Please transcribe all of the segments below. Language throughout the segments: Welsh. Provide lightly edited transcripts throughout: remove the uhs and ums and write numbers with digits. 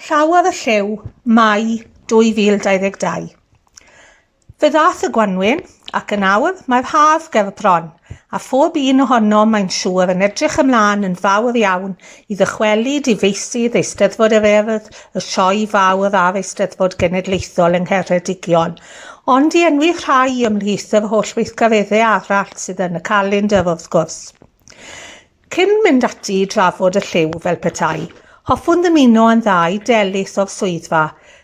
Llaw ar y Llyw, Mai 2022. Fe ddath y gwanwyn, ac yn awr mae'r haf ger bron, a phob un ohonom mae'n siŵr yn edrych ymlaen yn fawr iawn i ddychwelyd i feysydd Eisteddfod yr Urdd, y Sioe Fawr a'r Eisteddfod Genedlaethol yng Ngheredigion, ond i enwi rhai ymhlith yr holl weithgareddau arall sydd yn y calendr wrth gwrs. Cyn mynd ati i drafod y lliw fel petai, hoffwn ddymuno yn dda i Delyth o'r swyddfa,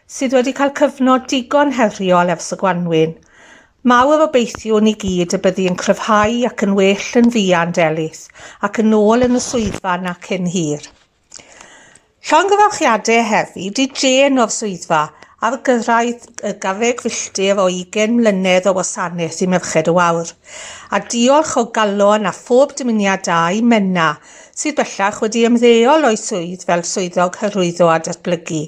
sydd wedi cael cyfnod digon heriol ers y gwanwyn. Mawr obeithiwn i gyd y byddi yn cryfhau ac yn well yn fuan, Delyth, ac yn ôl yn y swyddfa na cyn hir. Llongyfarchiadau hefyd i Jane o'r swyddfa ar gyrraedd y garreg filltir o ugain mlynedd o wasanaeth i Merched y Wawr. A diolch o galon a phob dymuniad da i Menna, sydd bellach wedi ymddeol o'i swydd fel Swyddog Hyrwyddo a Datblygu.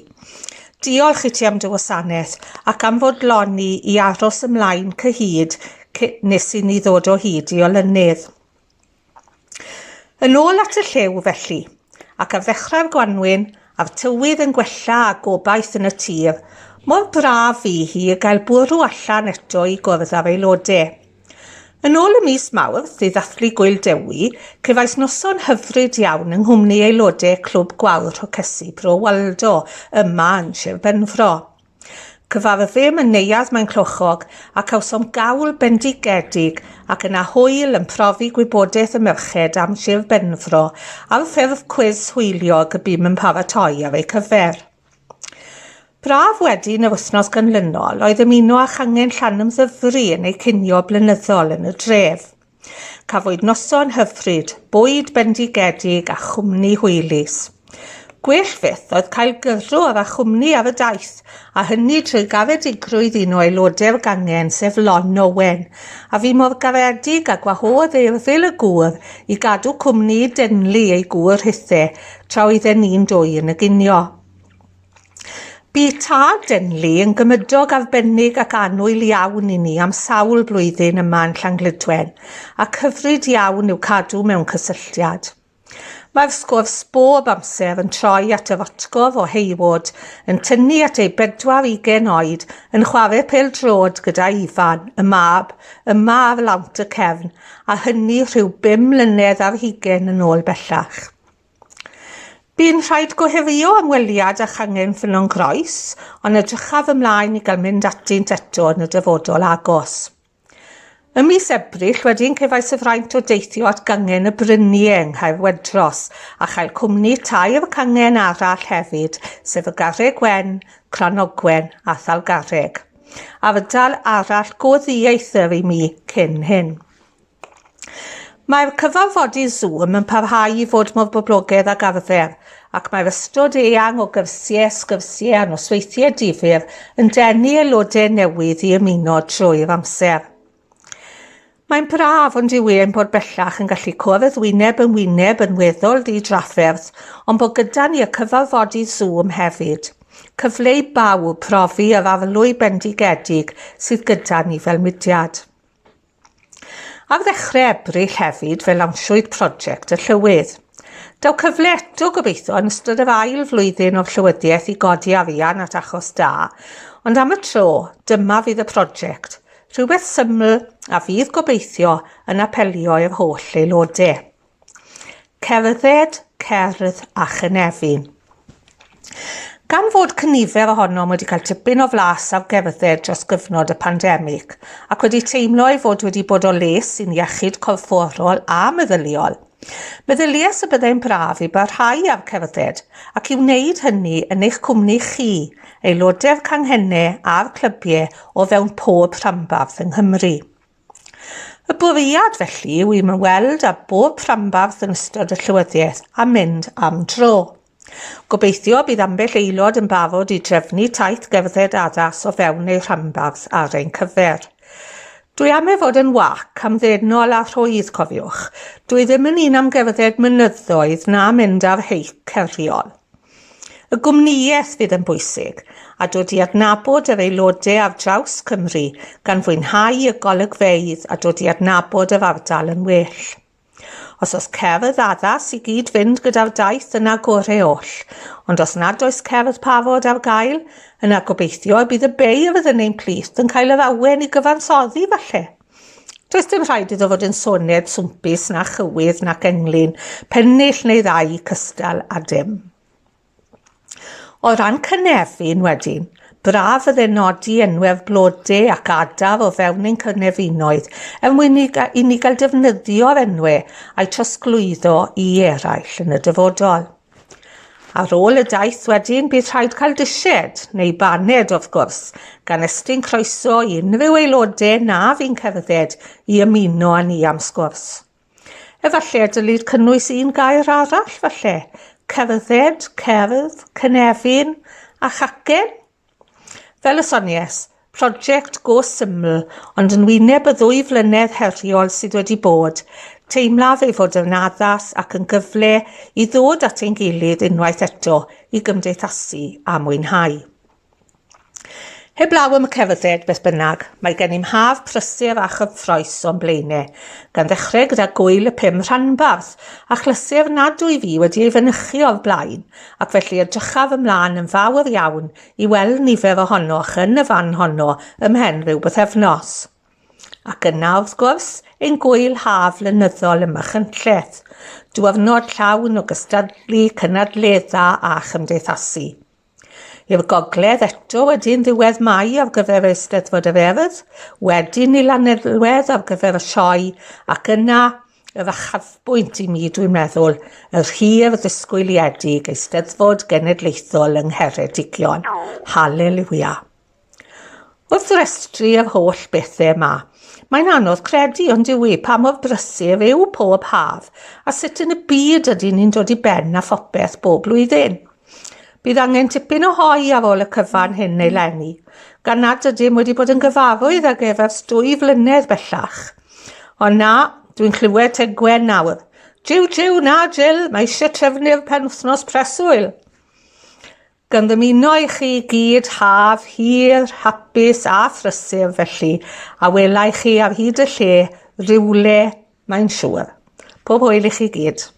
Diolch i ti am dy wasanaeth ac am fodloni i aros ymlaen cyhyd nes i ni ddod o hyd i olynydd. Yn ôl at y lliw, felly, ac ar ddechrau'r gwanwyn, a'r tywydd yn gwella a gobaith yn y tir, mor braf fu hi i gael bwrw allan eto i gwrdd â'r aelodau. Yn ôl ym mis Mawrth, i ddathlu Gŵyl Dewi, cefais noson hyfryd iawn yng nghwmni aelodau Clwb Gwawr Rhocesi Bro Waldo yma yn Sir Benfro. Cyfarfûm yn Neuadd Maenclochog a cawsom gawl bendigedig ac yna hwyl yn profi gwybodaeth y merched am Sir Benfro ar ffurf cwis hwyliog y bûm yn paratoi ar eu cyfer. Braf wedyn yr wythnos ganlynol oedd ymuno â changen Llanymddyfri yn eu cinio blynyddol yn y dref. Cafwyd noson hyfryd, bwyd bendigedig a chwmni hwylus. Gwell fyth oedd cael gyrrwr a chwmni ar y daith, a hynny trwy garedigrwydd un o aelodau'r gangen, sef Lon Owen, a fu mor garedig a gwahodd Eurfyl y gŵr i gadw cwmni i Denley ei gŵr hithe tra oedden ni'n dwy yn y ginio. Bu tad Denley yn gymydog arbennig ac annwyl iawn i ni am sawl blwyddyn yma yn Llanglydwen, ac hyfryd iawn yw cadw mewn cysylltiad. Mae'r sgwrs bob amser yn troi at yr atgof o Hayward yn tynnu at ei bedwar ugain oed yn chwarae pêl-droed gyda Ifan, y mab, yma ar lawnt y cefn, a hynny rhyw bum mlynedd ar hugain yn ôl bellach. Bu'n rhaid gohirio ymweliad â changen Ffynnon Groes, ond edrychaf ymlaen i gael mynd atynt eto yn y dyfodol agos. Ym mis Ebrill wedyn cefais y fraint o deithio at gangen y Brynie yng Nghaerwedros a chael cwmni tair cangen arall hefyd, sef y Garreg Wen, Cranogwen a Thalgarreg. Ardal arall go ddieithr i mi cyn hyn. Mae'r cyfarfodydd Zoom yn parhau i fod mor boblogaidd ag arfer, ac mae'r ystod eang o gyrsiau, sgyrsiau a nosweithiau difyr yn denu aelodau newydd i ymuno trwy'r amser. Mae'n braf ond yw e ein bod bellach yn gallu cwrdd wyneb yn wyneb yn weddol ddi-drafferth, ond bod gyda ni y cyfarfodydd Zoom hefyd. Cyfle i bawb profi yr arlwy bendigedig sydd gyda ni fel mudiad. Ar ddechrau Ebrill hefyd fe lawnsiwyd prosiect y Llywydd. Daw cyfle eto gobeithio yn ystod yr ail flwyddyn o'r Llywyddiaeth i godi arian at achos da, ond am y tro, dyma fydd y prosiect, rhywbeth syml a fydd gobeithio yn apelio i'r holl aelodau. Cerdded, cerdd a chynefin. Gan fod cynifer ohonom wedi cael tipyn o flas ar gerdded dros gyfnod y pandemig ac wedi teimlo ei fod wedi bod o les i'n iechyd corfforol a meddyliol, meddyliais y byddai'n braf i barhau â'r cerdded ac i wneud hynny yn eich cwmni chi, aelodau'r canghennau a'r clybiau o fewn pob rhanbarth yng Nghymru. Y bwriad, felly, yw i ymweld â bob rhanbarth yn ystod y llywyddiaeth a mynd am dro. Gobeithio bydd ambell aelod yn barod i drefnu taith gerdded addas o fewn eu rhanbarth ar ein cyfer. Dwi am ei fod yn wac hamddenol a rhwydd, cofiwch. Dwi ddim yn un am gerdded mynyddoedd na mynd ar heic heriol. Y gwmnïaeth fydd yn bwysig, a dod i adnabod yr aelodau ar draws Cymru gan fwynhau y golygfeydd a dod i adnabod yr ardal yn well. Os oes cerdd addas i gyd fynd gyda'r daith yna gore oll, ond os nad oes cerdd parod ar gael, yna gobeithio y bydd y beirdd yn ein plith yn cael yr awen i gyfansoddi falle. Does dim rhaid iddo fod yn soned swmpus na chywydd nac englyn, pennill neu ddau cystal a dim. O ran cynefin wedyn, braf fydde nodi enwau'r blode ac adar o fewn ein cynefinoedd er mwyn i, i ni gael defnyddio'r enwau a'u trosglwyddo i eraill yn y dyfodol. Ar ôl y daith wedyn bydd rhaid cael disied, neu baned wrth gwrs, gan estyn croeso i unrhyw aelodau na fu'n cerdded i ymuno â ni am sgwrs. Efallai y dylid cynnwys un gair arall falle. Cerdded, cerdd, cynefin a chacen. Fel y sonies, prosiect go syml, ond yn wyneb y ddwy flynedd heriol sydd wedi bod, teimlaf ei fod yn addas ac yn gyfle i ddod at ein gilydd unwaith eto i gymdeithasu a mwynhau. Heblaw am y cerdded, beth bynnag, mae gennym haf prysur a chyffrous o'n blaenau, gan ddechrau gyda Gŵyl y Pum Rhanbarth, achlysur nad wyf i wedi ei fynychu o'r blaen, ac felly edrychaf ymlaen yn fawr iawn i weld nifer ohonoch yn y fan honno ymhen rhyw bythefnos. Ac yna, wrth gwrs, ein gŵyl haf flynyddol ym Machynlleth, diwrnod llawn o gystadlu, cynadledda a chymdeithasu. I'r gogledd eto wedyn ddiwedd Mai ar gyfer Eisteddfod yr Urdd, wedyn i Lanelwedd ar gyfer y sioe, ac yna yr uchafbwynt i mi dwi'n meddwl, yr hir ddisgwyliedig Eisteddfod Genedlaethol yng Ngheredigion. Haleliwia. Wrth restru yr holl bethau yma, mae'n anodd credu ond yw i pa mor brysur yw pob haf a sut yn y byd ydyn ni'n dod i ben â phopeth bob blwyddyn. Bydd angen tipyn o hoe ar ôl y cyfan hyn eleni, gan nad ydym wedi bod yn gyfarwydd ag ef ers 2 flynedd bellach. Ond na, dwi'n clywed Tegwen nawr. Jiw, jiw, na, Jill, mae eisiau trefnu'r penwythnos preswyl. Gan ddymuno i chi gyd haf hir, hapus a phrysur felly, a welai chi ar hyd y lle, rywle, mae'n siŵr. Pob hwyl i chi gyd.